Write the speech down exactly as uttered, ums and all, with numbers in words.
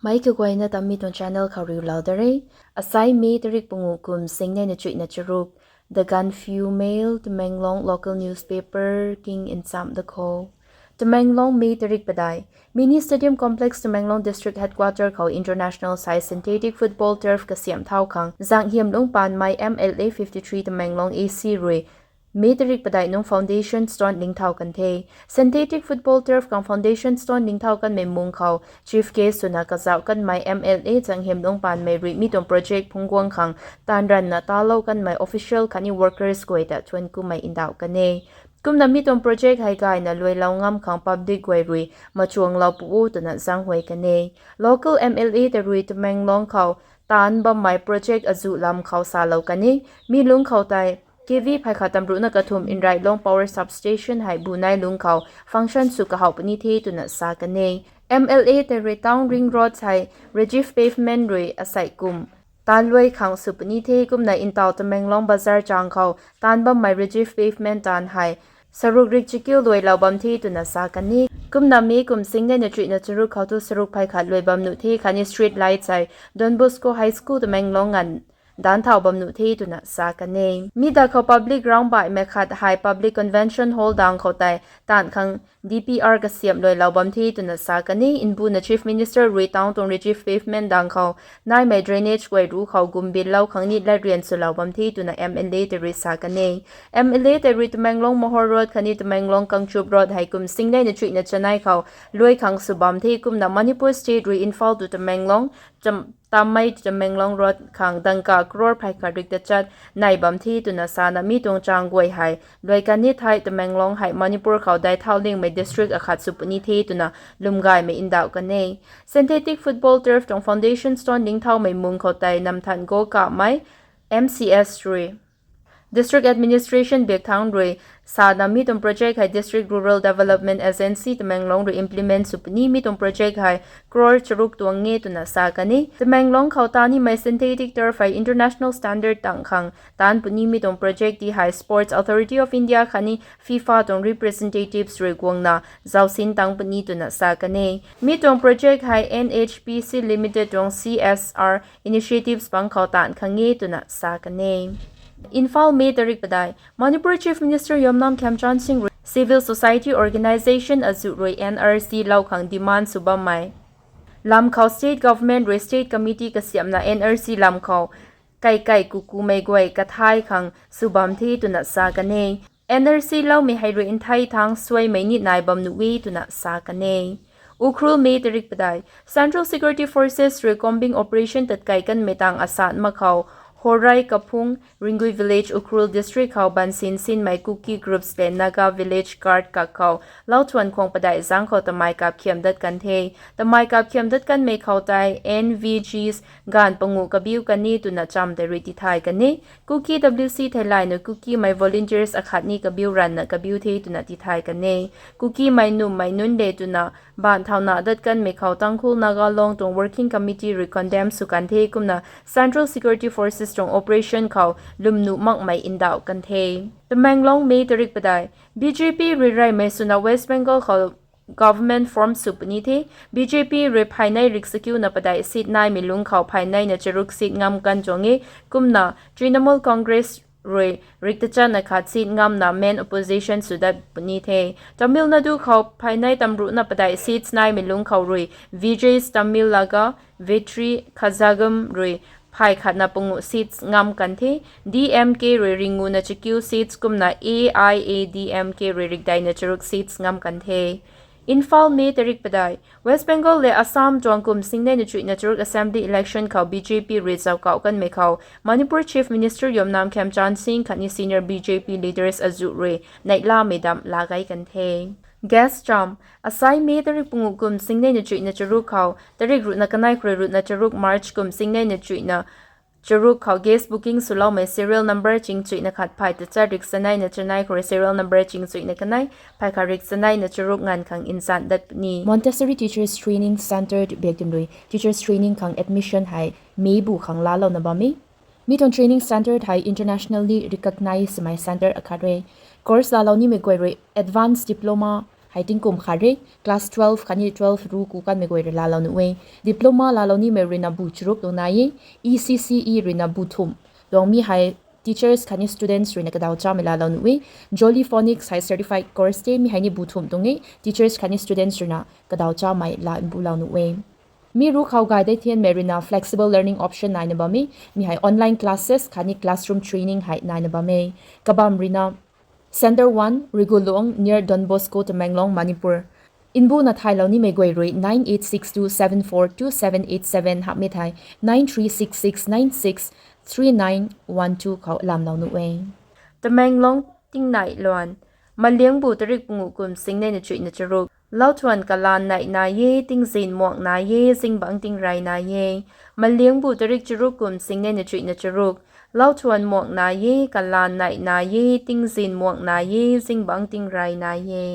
Mei kaguayna ta mi tuang channel khou riulou da re. Asai May tarik pungu kum singnei na chuihna charuk. The Gaanphiu Mail, Tamenglong local newspaper king nchamc da kho. Tamenglong, May tarik padeih. Mini Stadium Complex, Tamenglong District Headquarter khou international size synthetic football turf kasiamh thau khang Zanghiamlung Panmei M L A fifty-three Tamenglong A C rui May tarik padeih nungc foundation stone ling thau kan the. Synthetic football turf khang foundation stone ling thau kanmei mung khou chief guest swna kazauh kanmei M L A Zanghiamlung Panmei rui mi tuang project phungc guang khang taanv ranvna talou kanmei official khatni workers guay ta thuanc kumei ndauh kan e. Kumna mi tuang project hei gayna luailou ngam khang public guay rui machuanglou pu o twna zaenghuay kan e. Local M L A ta rui Tamenglong khou taanc bammei project azuh lam khou salou kan e. Mi lungc khou tei K V phay khat tamruhna kathumh Nrailong Power Substation hei bunei lungc khou function sw kahouh puni the twna sa kan e. M L A ta rui Town Ring Road hei rejiv pavement rui asei kum taanc luai khang sw puni the. Kumna ntaw Tamenglong Bazar chang khou taanc bammei rejiv pavement taanv hei saruk rik chakiu luailou bam the twna sa kan e. Kumna May kum singnei na chuihna charuk khou tu saruk phay khat luai bam nuh the khatni street lights hei Don Bosco High School Tamenglong nganv daanc thau bam nuh the twna sa kan e. Mi da khou public ground baihmei khat hei public convention hall dang khou tei taanv khang D P R kasiamh luailou bam the twna sa kan e. Nbuna Chief Minister rui town tuang rejiv pavement dang khou naimei drainage guay ruc khou gumbinlou khang ni latrian swlou bam the twna M L A ta rui sa kan e. M L A ta rui Tamenglong Mahor Road khatni Tamenglong Kangchup Road hei kum singnei na chuihna chanei khou luai khang sw bam the. Kumna Manipur State rui Imphal tu Tamenglong, Tam-, Tamei tu Tamenglong Road khang dangka crore phay khat rik tachat nei bam the twna sana mi tuang chang guay hei luai kan e. Thei Tamenglong hei Manipur khou daic thau lingmei district akhat sw puni the twna lwmgaymei ndauh kan e. Synthetic football turf tuang foundation stone ling thaumei mung khou tei namthan go kamei M C S rui District Administration biak thangc rui sana mi tuang project hei District Rural Development Agency Tamenglong rui implement sw puni. Mi tuang project hei crore charuk tuang e twna sa kan e. Tamenglong khou ta nimei synthetic turf hei international standard tang khang taanc puni. Mi tuang project ti hei Sports Authority of India khatni FIFA tuang representatives rui guangna zausin tang puni twna sa kan e. Mi tuang project hei N H P C Limited tuang C S R initiatives bang khou taanv khang e twna sa kan e. Imphal, May tarik padeih. Manipur Chief Minister Yumnam Khemchand Singh rui Civil Society Organisation azuh rui N R C lou khang demand sw bammei lam khou State Government rui State Committee kasiamhna N R C lam khou kaikai kukumei guay kathay khang sw bam the twna sa kan e. N R C loumei hei rui nthei thangc suaimei ni nai bam nuh e twna sa kan e. Ukhrul, May tarik padeih. Central Security Forces rui combing operation tatkai kanmei tang asan mak khou Horai Kaphung, Ringui Village, Ukhrul District khou bansin sinmei Kuki groups le Naga Village Guard kak khou lau thuan khwang padeih zaeng khou tamei kapkhiam dat kan the. Tamei kapkhiam dat kanmei khou tei N V Gs gaanv panguh kabiu kan e twna cham tei rui tithay kan e. Kuki W C theilayna Kukimei volunteers akhat ni kabiu ranvna kabiu the twna tithay kan e. Kukimei nummei nunc le twna baanc thauna dat kanmei khou Tangkhul Naga Long tuang Working Committee rui condemn sw kan the. Kumna Central Security Forces tuang operation khou lwmnuh makmei ndauh kan the. Tamenglong, May tarik padeih. B J P rui reymei swna West Bengal khou government form sw puni the. B J P rui phaynei rik sakiuna padeih seat naimei lungc khou phaynei na charuk seat ngam kan tuang e. Kumna Trinamool Congress rui rik tachatna khat seat ngamna main opposition sw dat puni the. Tamil Nadu khou phaynei tamruhna padeih seats naimei lungc khou rui Vijay Tamil laga Vetri Kazhagam rui phay khatna panguh seats ngam kan the. D M K rui ringuna chakiu seats kumna A I A D M K rui rikdeina charuk seats ngam kan the. Imphal, May tarik padeih. West Bengal le Assam tuang kum singnei na chuihna charuk assembly election khou B J P rui zauckauh kanmei khou Manipur Chief Minister Yumnam Khemchand Singh khatni senior B J P leaders azuh rui neihlamei dam laa gay kan the. Gas cham. Asai May tarik panguh kum singnei na chuihna charuk khou tarik ruhna kanei khou rui ruhna charuk March kum singnei na chuihna charuk khou gas booking swloumei serial number chingchuihna khat phay tachat rik chanei na chanei khou rui serial number chingchuihna kanei phay khat rik chanei na charuk nganv khang nzan dat puni. Montessori Teachers Training Centre biak tim rui teachers training khang admission hei May bu khang laalouna bam e. Mi tuang training centre hei internationally recognized swmei centre akhat re. Course laalou nimei guay rui advanced diploma Hei tingkum khat re, class twelve khatni twelve ru ku kanmei guay rui laalou nuh e. Diploma laalou nimei ruina bu charuk tuang nai e, E C C E ruina bu thumh tuang mi hei teachers khatni students ruina kadaw chamei laalou nuh e. Jolly Phonics hei certified course te, mi hei ni bu thumh tuang e, teachers khatni students ruina kadaw chamei la mbulou nuh e. Mi ru khou gay dei thianmei ruina flexible learning option naina bam e, mi hei online classes khatni classroom training hei naina bam e. Kabam ruina Center one, Rigulong, near Don Bosco, Tamenglong, Manipur. Nbuna thaylou nimei guay rui nine eight six two seven four two seven eight seven hamhmei thei nine three six six nine six three nine one two khou lamlou nuh e. Tamenglong tingneih luan. Maliangbu tarik pungu kum singnei na chuihna charuk, lauthuan kalan neih nai e, tingzin muang nai e, zingbangc tingrey nai e. Maliangbu tarik charuk kum singnei na chuihna charuk, lauthuan muang nai e, kalan neih nai e, tingzin muang nai e, zingbangc tingrey nai e.